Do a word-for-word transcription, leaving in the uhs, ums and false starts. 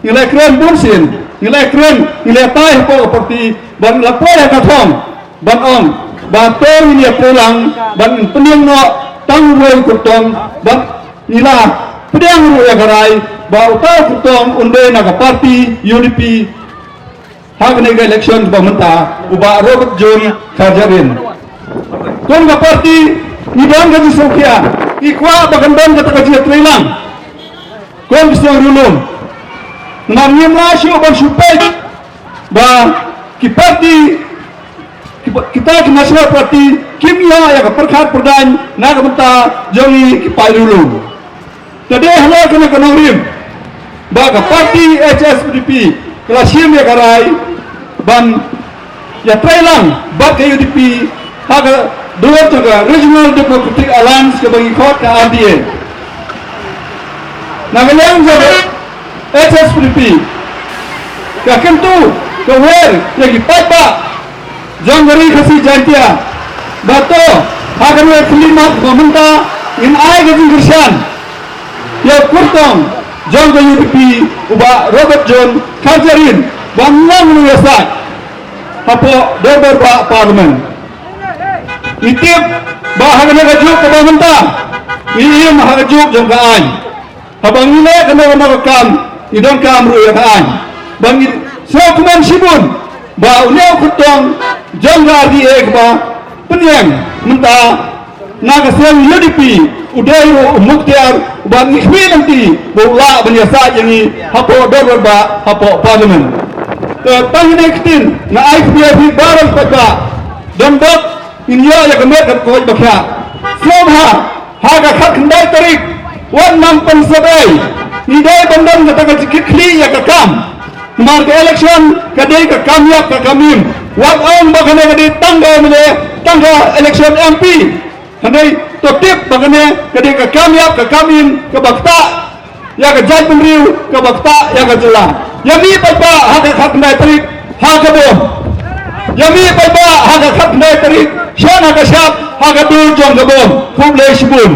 Ngi la kren bun sien, ngi la kren, ngi la tai hapoh ka party, ban la poi ha ka thong, ban ong ba to ngin ïa poi lang, ban pynïeng noh tang uwei u kyrtong, ban ngi la pdiang ruh ïa ka rai ba uta u kyrtong un dei na ka party U D P ha kane ka election ba mynta, u Bah Robert John Kharjahrin. Kum ka party ngi don ka jingsngewkhia, ngi kwah ba kan don kata ka jingïatreilang. Kum ki seng riewlum, namar ngim lah shuh ban shu peit ba ki party, ki pa-, kita ki national party kim ïoh ïa ka pyrkhat pyrdaiñ na ka bynta jong ngi ki paid riewlum. Te dei halor kane ka nongrim ba ka party H S P D P ka la shim ïa ka rai ban ïatreilang bad ka U D P ha ka dur jong ka Regional Democratic Alliance kaba ngi khot ka R D A. Na ka liang jong ka H S P D P ka kyntu ka wer ïa ki paidbah jong ka Ri Khasi Jaiñtia ba to ha kane ka khyllipmat ba mynta ngin ai ka jingkyrshan ïa u kyrtong jong ka U D P, u Bah Robert John Kharjahrin, ba un long u nongïasaid hapoh dorbar bah Parliament. Ngi tip ba ha kane ka juk kaba mynta ngi im ha ka juk jong ka aiñ. Haba ngi leh kano kano ka kam ngi donkam ruh ïa ka aiñ. Ba ngi sngewkmen shibun ba une u kyrtong jong ka R D A kaba pynïeng mynta na ka seng U D P u dei ruh u Muktiar, uba ngi khmih lynti ba u lah ban ïasaid ïa ngi hapoh dorbar bah, hapoh Parliament. Te tang kine ki ktien nga ai khublei ïa phi baroh paidbah. Don bok ngin ïoh ïa ka met ka koit ba khiah. Sngewbha ha ka khatkhyndai tarik wat nang pynsep ei. Ngi dei ban don kata ka jingkit khlieh ïa ka kam. Namar ka election ka dei ka kam ïap ka kam im. Wat ong ba kane ka dei tang ka M L A, tang ka election M P. Hynrei to tip ba kane ka dei ka kam ïap ka kam im kaba ktah ïa ka jaitbynriew kaba ktah ïa ka jylla. Ïa mih paidbah ha ka khatkhyndai tarik ha ka bom. Ïa mih paidbah ha ka khatkhyndai tarik sha na ka shap ha ka dur jong ka bom. Khublei shibun.